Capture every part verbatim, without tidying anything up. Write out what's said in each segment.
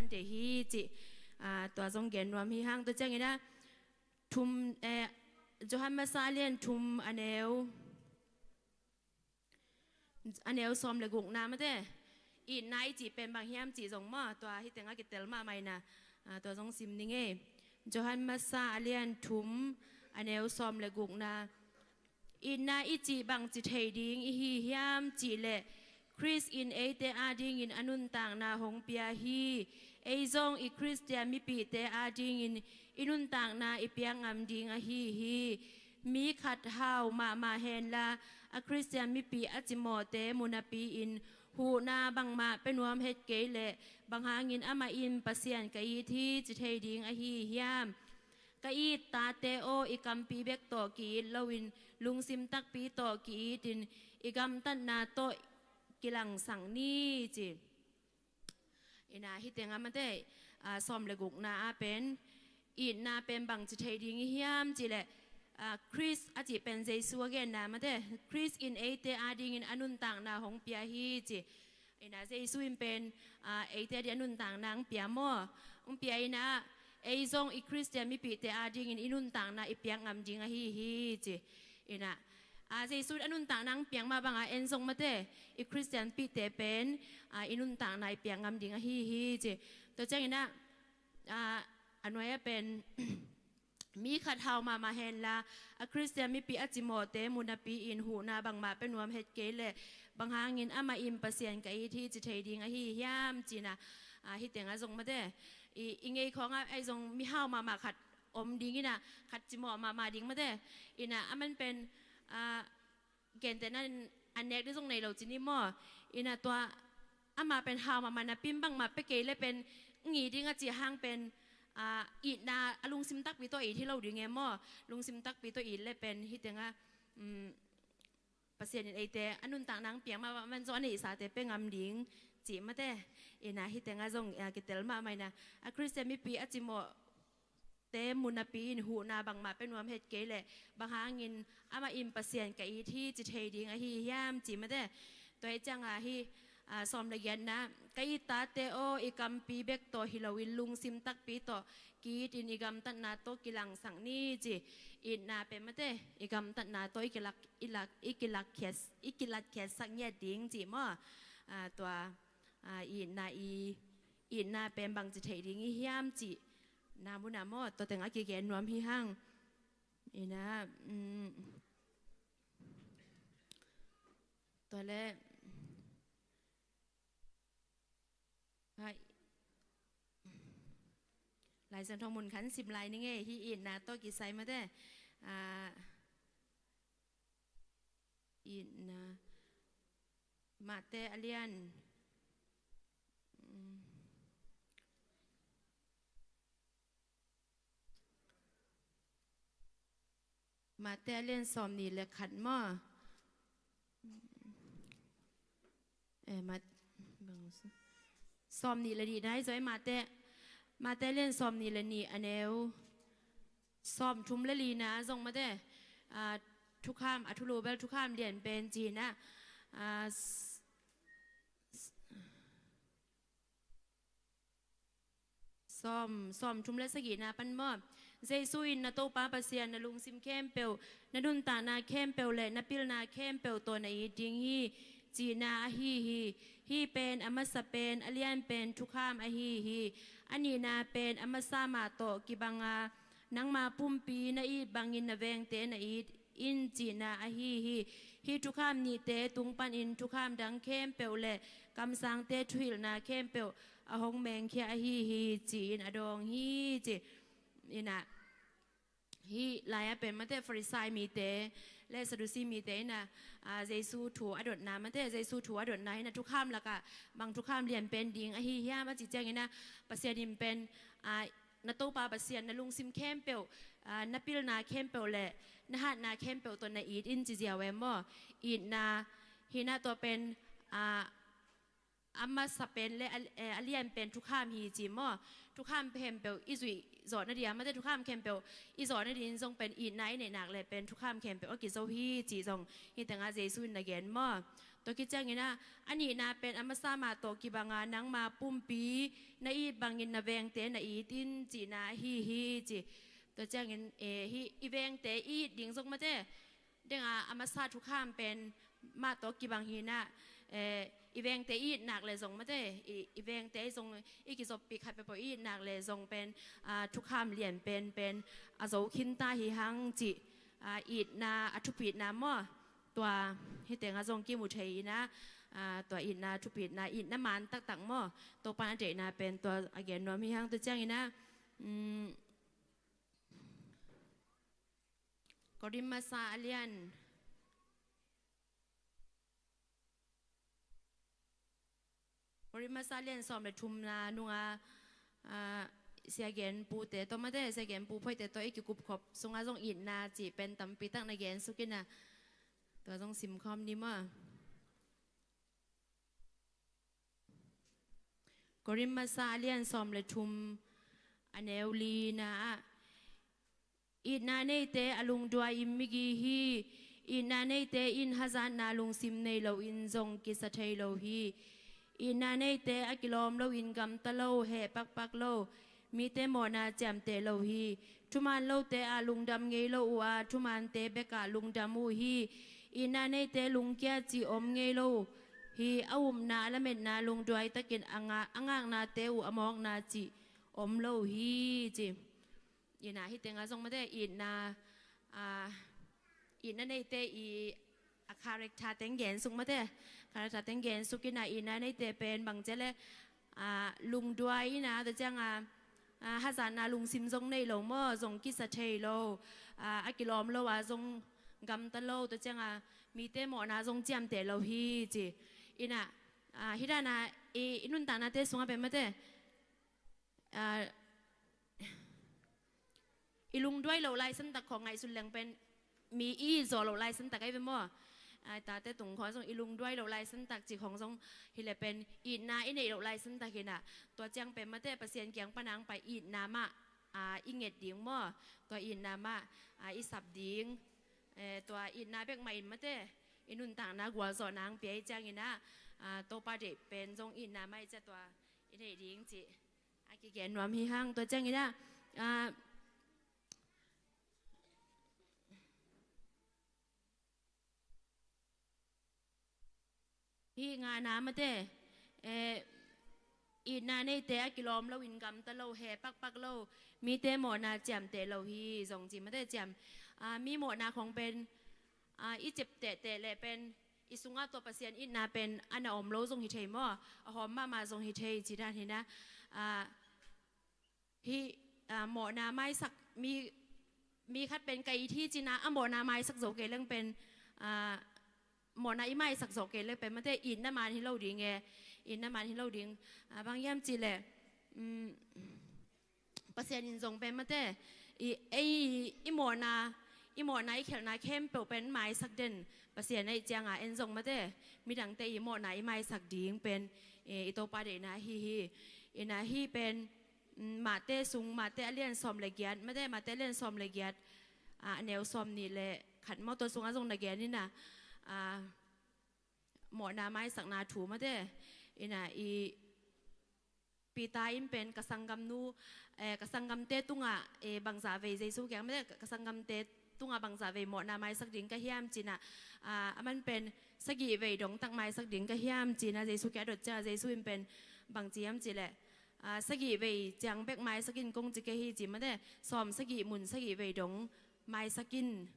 te hi ci. Ah, tua zong gen nuam hi hang. Tua ciangin ah thum, eh, Johan Masa a lian thum a neu, a neu sawm le gukna mate. Itna i cih pen bang hiam cih zong maw, tua hi tengah kitel mahmah ina. Ah, tua zong sim ning ei. Johan Masa a lian thum a neu sawm le gukna. Itna i cih bangci thei ding i hi hiam cih leh, Khrist in eite adingin a nuntakna hong pia hi. Ei zong i Khristian mipihte adingin i nuntakna i piak ngam ding ahi hi. Mi khat hau mahmah henla, a Khristian mipih a cimawhte mu napi-in huhna bangmah pia nuam het kei leh, bang hangin amah in Pasian ka it hi ci thei ding ahi hiam? Ka it tate aw, i kampi bek tawh ki-it loin, lungsim takpi tawh ki-itin, i gamtatna tawh kilangsak ni ci. Ina hi tengah mate, ah, sawm le gukna ah pen, itna pen bangci thei ding i hiam cih leh, ah, Khrist a cih pen Jesu a genna mate, Khrist in eite adingin a nuntakna hong pia hi ci. Ina Jesu in pen, ah, eite ading a nuntakna hong pia maw? Hong pia ina, ei zong i Khristian mipihte adingin i nuntakna i piak ngam ding ahi hi ci. Ina, ah, Jesu in a nuntakna hong piak mah banga en zong mate, i Khristian mipihte pen, ah, i nuntakna i piak ngam ding ahi hi ci. Tua ciangin ah, ah, a nuai ah pen, mi khat hau mahmah henla, a Khristian mipih a cimawhte mu napi-in huhna bangmah pia nuam het kei leh, bang hangin amah in Pasian ka it hi ci thei ding ahi hiam ci ina. Ah, hi tengah zong mate, i, i ngei khawngah ahi zong mi hau mahmah khat om ding ina, khat cimawh mahmah ding mate. Ina aman pen, ah, gentehna in a nek ding zong nei lo ci ni maw? Ina tua amah pen hau mahmah napi-in bangmah pia kei leh pen, ngi ding a cih hang pen, ah, itna a lungsim takpi tawh it hi lo ding e maw? Lungsim takpi tawh it leh pen hi tengah, um, Pasian in eite a nuntakna hong piak mah bang man zong a neihsate pia ngam ding cih mate. Ina hi tengah zong, ah, kitel mahmah ina, a Khristian mipih a cimawh te mu napi-in huhna bangmah pia nuam het kei leh, bang hangin amah in Pasian ka it hi ci thei ding ahi hiam ci mate. Tua hi ciangah hi, ah, sawm le giatna, ka it tate aw, i kampi bek tawh hi loin lungsim takpi tawh ki-itin, i gamtatna tawh kilangsak ni ci. Itna pen mate, i gamtatna tawh i kilak, i lak, i kilak khiat, i kilat khiatsak ngiat ding ci maw? Ah, tua, ah, itna i, itna pen bangci thei ding i hiam cih na mun ah maw, tua teng a kigen nuam hi hang. Ina, um, tua leh, hai, Lai Siangtho mun khat sim lai ning ei, hi itna tawh kisai mate. Ah, itna. Mate a lian, mm, Mate a lian sawm nih le khat maw? Eh, Mat-, bang, sawm nih le nih nai zoi Mate. Mate a lian sawm nih le nih a neu sawm thum le lina zong mate. Ah, thukham, a thulu bel thukham lian pen ci ina. Ah, s-, s-, sawm, sawm thum le sagihna pan maw? Jesu in, "Na Topa Pasian na lungsim khempeuh, na nuntakna khempeuh le na pilna khempeuh tawh na it ding hi," cihna ahi hi. Hih pen a masa pen, a lian pen thukham ahi hi. A nihna pen a masa mah tawh kibanga, "Nangma pumpi na it bangin na vengte na it in," cihna ahi hi. Hih thukham nihte tung panin thukham dang khempeuh le kamsangte thuhilhna khempeuh a hong mengkhia ahi hi, ci-in a dawng hi, ci. Ina, hih lai-ah pen mate Farisai mite le Sadusi mite ina, ah, Jesu thu a dotna mate, Jesu thu a dotna ina thukham lakah bang thukham lian pen ding ahi hiam a cih ciangina, Pasian in pen, ah, "Na Topa Pasian na lungsim khempeuh, ah, na pilna khempeuh le na hatna khempeuh tawh na it in," ci ziau e maw? Itna hina, tua pen, ah, a masa pen le a, eh, a lian pen thukham hi ci maw? Thukham khempeuh i zuih zawh nading a, mate thukham khempeuh i zawh nading zong pen itna i neih nak le pen thukham khempeuh a kizo hi cih zong hih tengah Jesu in na gen maw? Tua khit ciangin ah, a nihna pen a masa mah tawh kibanga nangma pumpi na it bangin na vengte na it in cihna ahi hi ci. Tua ciangin, eh, hih i vengte i it ding zong mate, denga a masa thukham pen mah tawh kibang hi nah, eh, i vengte i it nak le zong mate, i, i vengte zong i kizoppih khat peuhpeuh i it nak le zong pen, ah, thukham lian penpen a zo khinta hi hang cih, ah, itna a thupitna maw? Tua hih tengah zong kimu thei in ah, ah, tua itna thupitna, itna man taktak maw? Topa a deihna pen tua a gen nuam hi hang. Tua ciangin ah, um, Korin masa a lian, Korin masa a lian sawm le thumna nungah, ah, siagen pute tawh mate, siagen pu phoite tawh i kikupkhop sungah zong itna cih pen tampi tak na gen suk in ah, tua zong simkhawm ni maw? Korin masa a lian sawm le thum a neu lina ah, itna neite a lungduai in migi hi. Itna neite in hazatna lungsim nei loin zong kisa thei lo hi. Itna neite a kilawm loin gamta lo, heh pakpak lo, mite mawhna ciamteh lo hi. Thuman lote ah lungdam ngei lo uh a, thumante bekah lungdam uh hi. Itna neite lungkia cih om ngei lo hi. A upna, a lametna lungduai takin a nga-, a ngaknate uh a mawkna cih om lo hi ci. Itna hih tengah zong mate, itna, ah, itna neite i a character teng gen suk mate, character teng gen suk in ah, itna neite pen bang ci leh, ah, lungduai in ah, tua ciangah, ah, hazatna lungsim zong nei lo maw, zong kisa thei lo, ah, a kilawm lo ah zong gamta lo, tua ciangah mite mawhna zong ciamteh lo hi ci. In ah, ah, hih dan ah i, i nuntaknate sungah pen mate, ah, i lungduai loh laisantak khawng ngaihsun leng pen mi i it zawh loh laisantak ahi ve maw? Ah, tate tung khawng zong i lungduai loh laisantak cih khawng zong hi leh pen itna i neih loh laisantak hi nah. Tua ciang pen mate Pasian kiang pan ang pai itna mah, ah, i nget ding maw? Tua itna mah, ah, i sap ding. Eh, tua itna bek mah in mate i nuntakna gualzawhna ang pia i ciangin ah, ah, Topa deih pen zong itna mah i ciah tua i neih ding cih a kigen nuam hi hang. Tua ciangin ah, ah, hih ngana mate, eh, itna neite a kilawm loin gamta lo, heh pakpak lo, mite mawhna ciamteh lo hi zong ci mate ciam. Ah, mi mawhna khawng pen, ah, i ciapteh teh leh pen i sungah tua Pasian itna pen a na om lo zong hi thei maw? A hawm mahmah zong hi thei ci dan hi nah. Ah, hih, ah, mawhna maisak mi, mi khat pen ka it hi ci nah, a mawhna maisak zo kei leng pen, ah, mawhna i maisak zo kei leng pen mate itna man hi lo ding e, itna man hi lo ding. Ah, bang hiam cih leh, um, Pasian in zong pen mate, i, ei, i mawhna, i mawhna i khialhna khempeuh pen maisak den Pasian ahih ciangah en zong mate, midangte i mawhna i maisak ding pen, eh, i Topa deihna ahi hi. In ah hih pen, mm, Mate sung, Mate a lian sawm le giat, mate Mate a lian sawm le giat, ah, a neu sawm nih le khat maw, tua sungah zong na gen in ah, ah, mawhna maisakna thu mate. In ah i Peter in pen ka sanggamnu, eh, ka sanggamte tungah, eh, bangzah vei Jesu kiang mate, ka sanggamte tungah bangzah vei mawhna maisak ding ka hiam ci nah, ah, aman pen sagih vei dong tak maisak ding ka hiam ci nah Jesu kiang a dot ciangah Jesu in pen bang ci hiam cih leh, ah, sagih vei ciang bek maisak in kong ci kei hi ci mate, sawm sagih mun sagih vei dong maisak in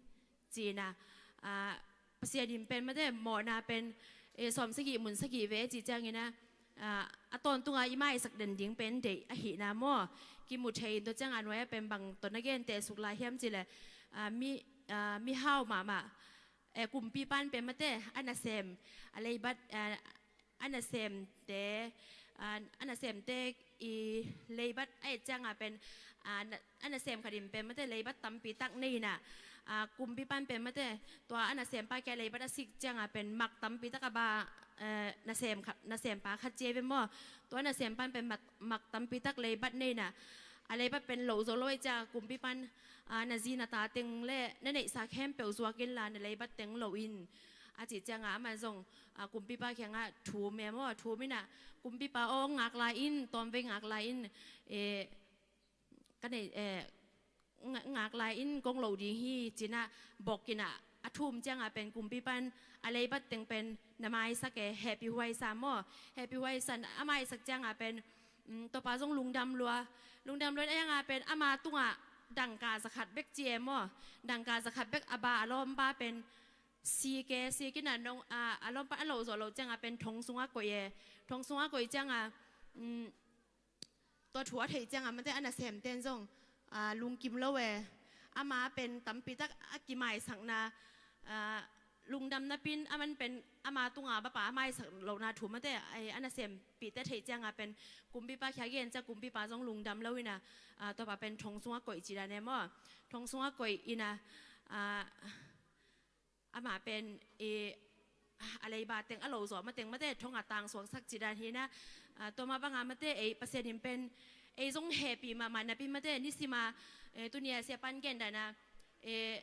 ci nah, ah, Pasian in pen mate mawhna pen, eh, sawm sagih mun sagih vei ci ciangin ah, ah, a tawntungah i maisak den ding pen deih ahihna maw? Kimu thei in tua ciangah nuai ah pen bang tawh na genteh suk lai hiam cih leh, ah, mi, ah, mihau mahmah, eh, kumpipa in pen mate a nasem, a leibat, ah, a nasemte, ah, a nasemte i leibat a et ciangah pen, ah, na, a nasem khat in pen mate leibat tampi tak nei nah, ah, kumpipa in pen mate tua a nasempa kiang leibat a sik ciangah pen mak tampi tak a ba, eh, nasem khat, nasempa khat ci ve maw? Tua nasempa in pen mak, mak tampi tak leibat nei nah, a leibat pen loh zo lo ahih ciangah kumpipa in, ah, na zi na ta teng le na neihsa khempeuh zuak inla na leibat teng loh in, A cih ciangah amah zong, a, kumpipa kiangah thum e maw, thum inah, kumpipa aw, ngak lai in, tawmvei ngak lai in, e, ka nei, e, nga-, ngak lai in kong lo ding hi, ci-inah bok inah, a thum ciangah pen kumpipa in a leibat teng pen na maisak e, hehpih huai sa maw, hehpih huai sa in a maisak ciangah pen, um, Topa zong lungdam lua, lungdam lua in a yangah pen ama tungah dangka zakhat bek ci e maw, dangka zakhat bek a ba a lawmpa pen sik e, sik inah nong, a, a lawmpa a lo zawh loh ciangah pen thong sungah koih e, thong sungah koih ciangah, um, tua thu a theih ciangah mate a nasemte in zong, a, lungkim lo e, ama pen tampitak a kimaisakna, a, lungdam napin aman pen ama tunga bapa a maisak lohna thu mate, a, a nasempihte theih ciangah pen kumpipa kiang gen ciang kumpipa zong lungdam lo inah, a, Topa pen thong sungah koih ci dan e maw, thong sungah koih inah, a, amah pen, e, a leiba teng a lo zawh mateng mate thong a tang suaksak ci dan hi inah, a, tua mah bangah mate ei Pasian in pen ei zong hehpih mahmah napi mate nisima, e, tuni a siapa in gen dan a, e,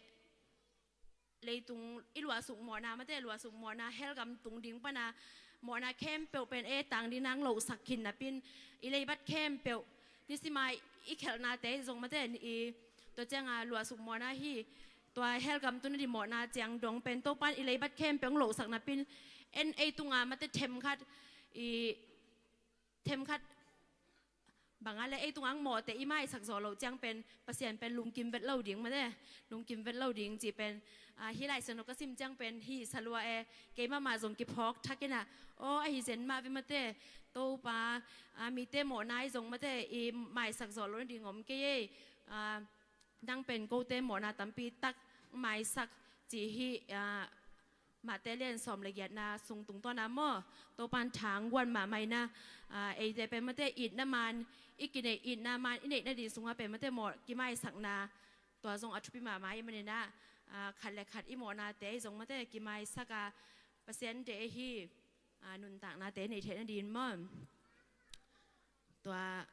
leitung i luahsuk mawhna mate luahsuk mawhna helgam tung ding pana mawhna khempeuh pen ei tang ding nang lohsak khin napin i leibat khempeuh nisima i khelhnate zong mate i tua cianga luahsuk mawhna hi. Tua helgam tun a di mawhna ciang dong pen Topan i leibat khempeuh hong lohsak napin en ei tunga mate themkhat i themkhat banga le ei tunga hong mawhte i maisak zawh loh ciang pen Pasian pen lungkim vet lo ding mate, lungkim vet lo ding cih pen, a, hih Lai Siangtho ka sim ciang pen hi salua e, keimah mah zong kiphawk thak inah, aw ahi zen mah ve mate, Topa, a, mite mawhna i zong mate i maisak zawh loh nading om kei ei, a, nang pen kote mawhna tampi tak maisak cih hi, a, Mate lian sawm le giatna sung tungtawna maw, Topan thang guan mahmah inah, a, eite pen mate itna man i kineih itna man i neih nading sungah pen mate mawh kimaisakna tua zong a thupi mahmah i maninah, a, khat le khat i mawhnate i zong mate kimaisaka Pasian te hi, a, nuntaknate nei theih nading maw. Tua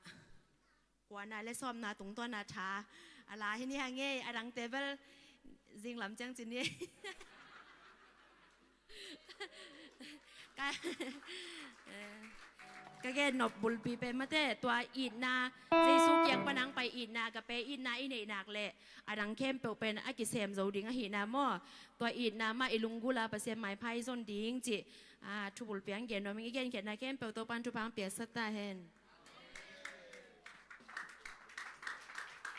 kuana le sawmna tungtawna tha a la hi ni hang ei, a dangte bel zinglam ciang ci ni. Ka, eh, ka gen nop bulpi pen mate tua itna, Jesu kiang panang pai itna, agape itna i neih nak le a dang khempeuh pen a kisem zo ding ahihna maw, tua itna mah i lunggula Pasian maipha i zon ding cih, a, thubulpi ang gen nuam ing. I genkhiatna khempeuh Topan thupha ang piaksak ta hen.